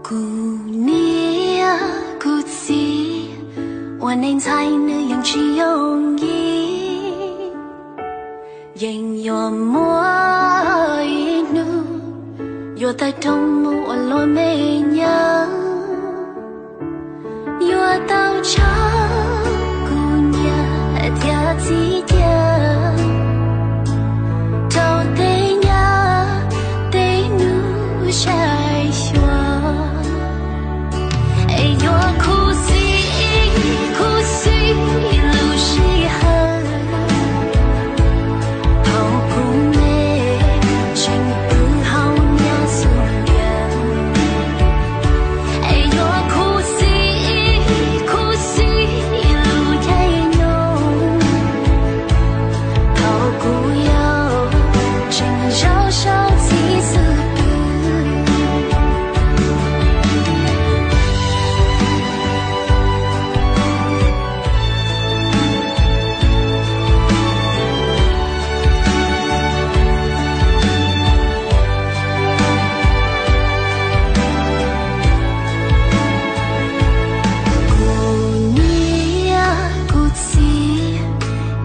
Kuv niam kuv txiv, ua neej ntxhais nws yeej tsis yooj yim, yeej yuav muaj ib hnub yuav tawg rooj mus ua luag me nyuam. Yuav tau tso kuv niam thiab txiv cia rau tej nyab tej nus saib xyuas. Es yuav khuv xim khuv xim lub sij hawm thaum kuv me tseem pw hauv nyab xub ntiag. Es yuav khuv xim khuv xim lub caij nyoog thaum kuv yau tseem zaum saum txij xub pwg. Kuv niam kuv txiv,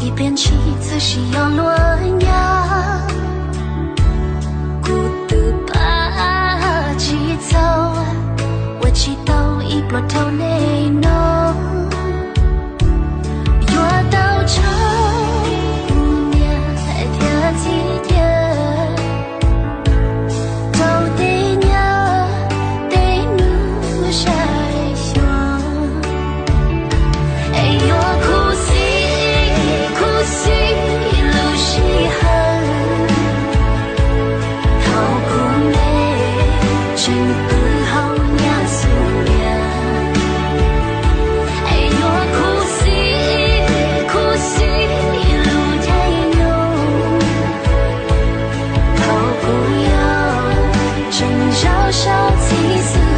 ib pliag ntshis txawm sis yog luag nyab. Kuv twb pab tsis txog ua tsis tau ib pluag rau nej no. Yuav tau tso kuv niam thiab txiv cia rau tej nyab tej nus saib xyuas. Es yuav khuv xim khuv xim lub sij hawm thaum kuv me tseem pw hauv nyab xub ntiag. Es yuav khuv xim khuv xim lub caij nyoog thaum kuv yau tseem zaum saum txij xub